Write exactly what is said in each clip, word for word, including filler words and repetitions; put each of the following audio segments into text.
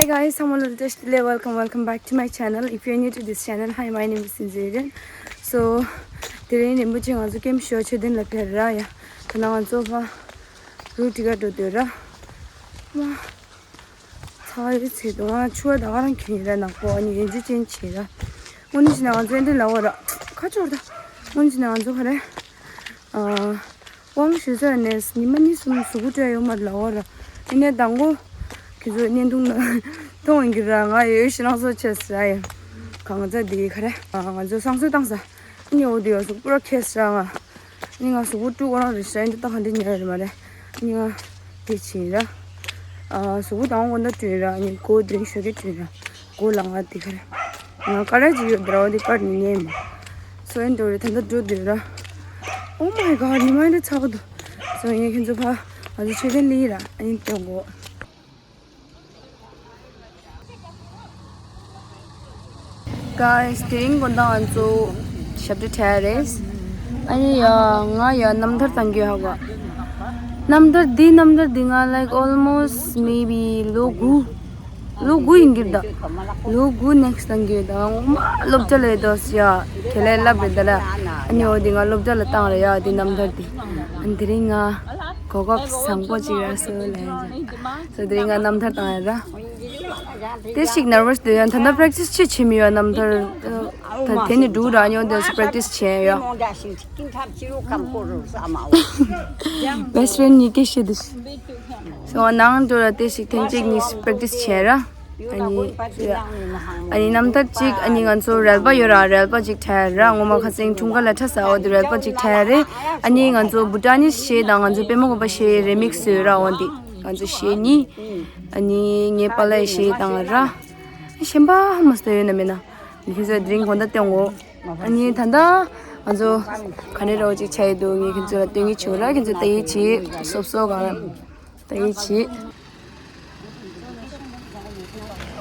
Hey guys, someone will just delay. Welcome, welcome back to my channel. If you're new to this channel, hi, my name is Sinzeren. So, དེ་རིང་རིན་པོ་ཆེ་ང་ཚོ་ཀེམ་ཤོ་ཆོས་ལྡན་ལ་ཕེབས་ར་ཡ། ད་ནང་ང་ཚོ་ཕ་རུ་ཊི་ག་འགྲོ་འདོད་ར། མ། ཚ་བའི་ཚེ་དུ་ང་ཆུ་བ་ད་ག་རང་གྱོན་ར་ནག་པོ་ཨ་ནི་ཡན་ཆུ་ཅན་བྱེད་ར། དངོས་གནས་བྱས་ན་ང་ཚོ་ཨེ་འདྲ་ལ་འོ་ར། ཁ་ཆོར་ད། དངོས་གནས་བྱས་ན་ང་ཚོ་ག་རེ། ཨ། དབང་ཞུ་ས་ནས་ཉི་མ་གཉིས་གསུམ་གཟུགས་པོ་བཀྲུས་ཡོད་མ་རེད་ལ་འོ་ར། ཨ་ནི་དང་པོ། ཁྱེད་ཚོ་བརྙན་ཐུང་ནང་མཐོང་ཡོང་གི་ར། ང་ཡོད་ཤི་ནང་སོ་ཆེ་ས་ཡ། གང་ཚ་དེ་ག་རེ། ང་ཚོ་བསང་གསོལ་བཏང་ས། ཨ་ནི་འོ་དེ་ཡོད་སུ་པུ་ར་ཁེ་ས་ར་ང་། ཨ་ནི་ང་གཟུགས་པོ་བཀྲུས་ཁོ་རང་རེད་ཤ་ཡིན་དུ་ད་ག་འདྲ་ཉལ་རེད་མ་རེད། ཨ་ནི་ང་དེ་ཕྱིན་ར། ཨ་གཟུགས་པོ་དང་པོ་ད་བཀྲུས་ར། ཨ་ནི་མགོ་དེ་རིང་ཞོགས་ཀས་བཀྲུས་ར། མགོ་ལ་ང་དེ་ག་རེ། ང་ཀ་ར་ཅིག་ཡོད་དེ་ར་འོ་དེ་ཀར་ནི་ཉལ་མ། སོ་ཨེ་འགྲོ་རེད་ད་ལྟ་འགྲོ་འདོད་ར། Oh my god ཉི་མ་འདི་ཚ་པོ་འདུག་སོ་ངས་ཁྱེད་ཚོ་ཕ་ང་ཚོ་མཆོད་རྟེན་ལི་ར་ཨ་ནི་སྟོན་གོ། Guys དེ་རིང་དགོང་དག་ང་ཚོ་ཞབས་བྲོ་འཁྲབ་རེད། ཨ་ནི་ཡ་ང་ཡ་རྣམ་ཐར་བཏང་རྒྱུ་ཧ་གོ། རྣམ་ཐར་འདི་རྣམ་ཐར་འདི་ང་like almost maybe ལོ་དགུ། ལོ་དགུ་ཡིན་གྱི་རེད་ད། ལོ་དགུ་next བཏང་གི་ཡོད་ད། ངོ་མ་སློབ་གྲྭ་ལ་ཡོད་དོ་ཡ། ཁྱེད་ལས་བསླབ་རེད་ད་ལ། ཨ་ནི་འོ་དེ་ང་སློབ་གྲྭ་ལ་བཏང་རེད་ཡ་དེ་རྣམ་ཐར་དེ། ཨ་ནི་དེ་རིང་ང་གོ་སྐབས་བཟང་པོ་ཅིག་རག་སོང་ལ་ཡ། སོ་དེ་རིང་ང་རྣམ་ཐར་བཏང་ཡ་ར། དེ་ཞིག་nervous དེ་ཡང་ད་ལྟ་practice ཆེ་ཆེ་མི་ཡོད་རྣམ་ཐར། ད་དེ་ནི་འགྲུག་ར་ཉོ་དེ་སུ་practice བྱས་ཡོད། Best friend གཉིས་ཀྱི་ཤི་དུ། སོ་ནང་དུ་ར་དེ་ཞིག་ཐེངས་གཅིག་གཉིས་practice བྱས་ར། ཨ་ནི། ཨ་ནི་རྣམ་ཐར་གཅིག་ཨ་ནི་ང་ཚོ་རལ་པ་ཡོད་ར་རལ་པ་གཅིག་འཁྲབ་ར། ངོ་མ་ཁ་སེང་ཁྲུང་ཀ་ལ་འཁྲབ་ས་འོ་དེ་རལ་པ་གཅིག་འཁྲབ་རེད། ཨ་ནི་ང་ཚོ་བུ་ཊ་ནི་གཞས་དང་ང་ཚོ་པད་མ་དགོན་པ་གཞས་remix ཡོད་ར་འོ་འདི་ང་ཚོ་གཞས་གཉིས། ཨ་ནི་ངའི་པཱ་ལགས་གཞས་བཏང་ར། གཞན་པ་ཧ་མ་སྟེ་ཡོད་ན་མེད་ན། ངས་ཁྱེད་ཚོ་དེ་རིང་དགོང་དག་སྟོན་གོ། ཨ་ནི་ད་ལྟ་ང་ཚོ་ག་ནས་རོགས་ཅིག་ཆ་ཡི་འདུག་ངས་ཁྱེད་ཚོ་ལ་སྟོན་གྱི་བྱེད་ར་ཁྱེད་ཚོ་ལྟ་ཡི་བྱེད་སོབ་སོབ་ག་ལྟ་ཡི་བྱེད།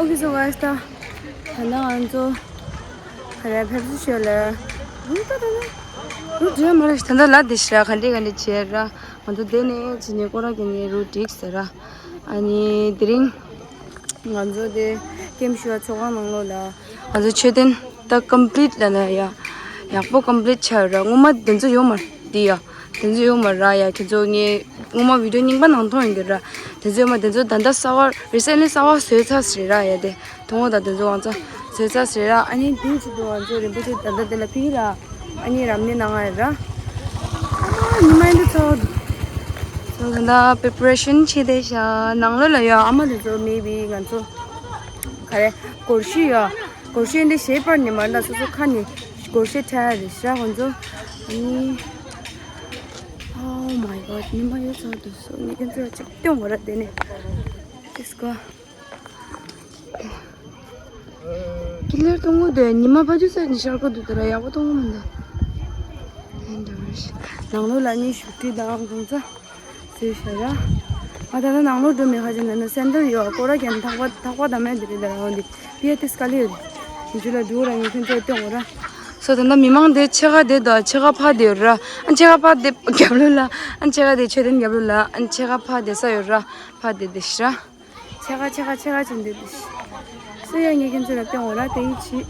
Okay so guys ད་ད་ལྟ་ང་ཚོ་ག་རེ་ཕེབས་བསུ་ཞུ་ལ་རུ་ད་ད་ན་རུ་འདྲེ་མ་རེད་ད་ལྟ་ལ་དེ་ཤ་ག་འདྲེ་ག་འདྲེ་བྱེད་ར། ང་ཚོ་དེ་ནས་ཇི་ནས་སྐོར་ར་གི་ནས་རུ་འགྲིག་ཟེར་ར། ཨ་ནི་དེ་རིང་ང་ཚོ་དེ་ཀེམ་ཤུ་བ་ཚོགས་ཁང་ནང་ལོགས་ལ་ང་ཚོ་མཆོད་རྟེན་ད་complete ལ་ལ་ཡ་ཡག་པོ་complete ཆགས་ར། སྔོན་མ་དེ་ཚོ་ཡོད་མ་རེད་འདི་ཡ་དེ་ཚོ་ཡོད་མ་ར་ཡ། ཁྱེད་ཚོ་ངས་སྔོན་མ་video རྙིང་པ་ནང་མཐོང་ཡིན་འདི་ར། དེ་ཚོ་ཡོད་མ་དེ་ཚོ་ད་ལྟ་གསར་བ་recently གསར་བ་བཟོས་ཚར་ཟེར་ར་ཡ། དེ་དུང་བ་དང་དེ་ཚོ་ང་ཚོ་བཟོས་ཚར་ཟེར་ར། ཨ་ནི་དེའི་ཆེད་དུ་ང་ཚོ་རིན་པོ་ཆེ་ད་ལྟ་དེ་ལ་ཕིག་ར། ཨ་ནི་རབ་གནས་གནང་ང་ཡོད་ར། ཨ་མ་ཉི་མ་ཡིན་དུ་ཚོགས། ཚོགས་ད་preparation བྱེད་བསྡད་ཤག་ནང་ལོགས་ལ་ཡོད་ཨ་མ་དེ་ཚོ་maybe ང་ཚོ་ག་རེ་སྒོར་གཞས་ཡོད། སྒོར་གཞས་འདི་གཞས་པར་ནི་མ་ན་སོ་སོ་ཁ་ནས་སྒོར་གཞས་འཁྲབ་ཡ་རེད་ཤག་ཁོང་ཚོ། ཨ་ནི། Oh my god ཉི་མ་ཡོད་ཚོགས་འདུག་སོ་ངས་ཁྱེད་ཚོ་ཅིག་སྟོན་དགོས་ར་དེ་ནས། Let's go. ཀི་ལེར་གཏོང་གོ་དེ་ཉི་མ་ཕ་ཇུ་སར་ནི་ཤར་གོ་འདུག་དེ་ར་ཡག་པོ་གཏོང་གོ་མི་འདུག་ནང་ལོགས་ལ་ནི་བཞུགས་ཁྲི་དང་གང་ཚ་བཟོས་ཤག་ར། ང་ད་ལྟ་ནང་ལོགས་འགྲོ་མེད་ཁ་ཅིག་ན་ན་སེན་ཌལ་ཡོད་སྐོར་ར་གྱོན་ཐག་པ་ཐག་པ་དམ་མེད་དེ་རེད་དེ་ར་འོང་དེ་པི་ཡ་ཏི་སྐ་ལི་ཡོད་དེ་ཇུ་ལ་འགྲོ་ར་ངས་ཁྱོད་ཚོ་སྟོན་གོ་ར། སོ་ད་ལྟ་མི་མང་དེ་ཕྱེད་ཀ་དེ་དང་ཕྱེད་ཀ་ཕ་དེ་ཡོད་ར། ཨ་ཕྱེད་ཀ་ཕ་དེ་རྒྱབ་ལོགས་ལ་ཨ་ཕྱེད་ཀ་དེ་མཆོད་རྟེན་རྒྱབ་ལོགས་ལ་ཨ་ཕྱེད་ཀ་ཕ་དེ་ས་ཡོད་ར་ཕ་དེ་དེ་ཤི་ར། ཕྱེད་ཀ་ཕྱེད་ཀ་ཕྱེད་ཀ་ཅན་དེ་དེ་ཤི། སུ་ཡང་ངས་ཁྱེད་ཚོ་ལ་སྟོན་འོ་ར་དེ་ཡིན་ཕྱི།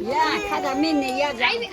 ཡ་ཁ་ད་མེད་ནི་ཡ་ད།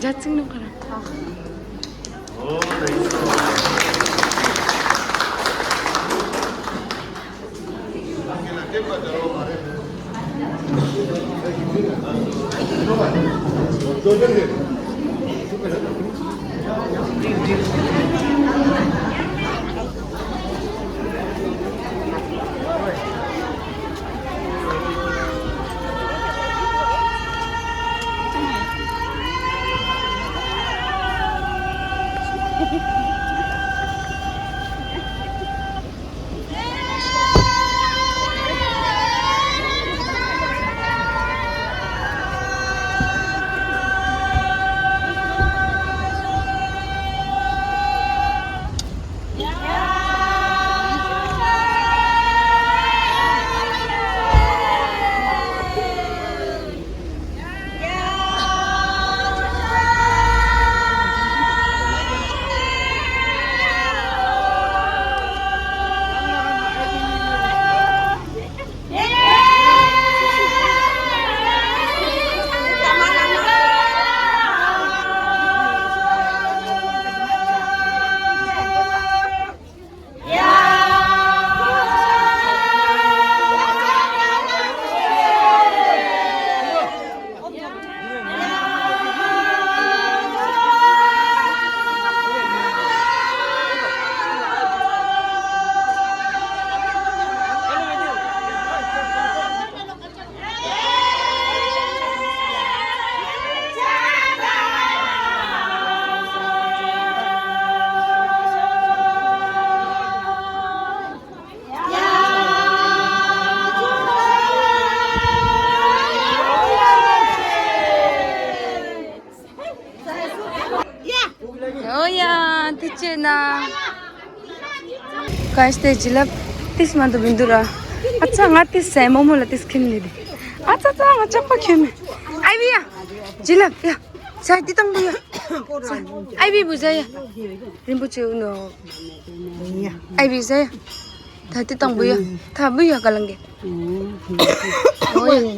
རྒྱ་ཚིག་ནོ་ག་ར། ཅེ་ན། ག་ཤ་ཏེ་བྱིན་རླབས་ཏིས་མ་འདུག་མི་འདུག་ར། ཨ་ཚ་ང་ཏིས་སའི་མོ་མོ་ལ་ཏིས་ཁྱིམ་ནི་དེ། ཨ་ཚ་ཚ་ང་ཅག་པ་ཁྱོད་མེད། ཨའི་བི་ཡ། བྱིན་རླབས་ཡ། ས་ཏི་དང་བུ་ཡ། ཨའི་བི་བུ་ཟ་ཡ། རིན་པོ་ཆེ་འུ་ནོ། ཨའི་བི་ཟ་ཡ། ད་ཏི་དང་བུ་ཡ། ད་བུ་ཡ་ག་ལང་གེ། ཨོ་ཡ།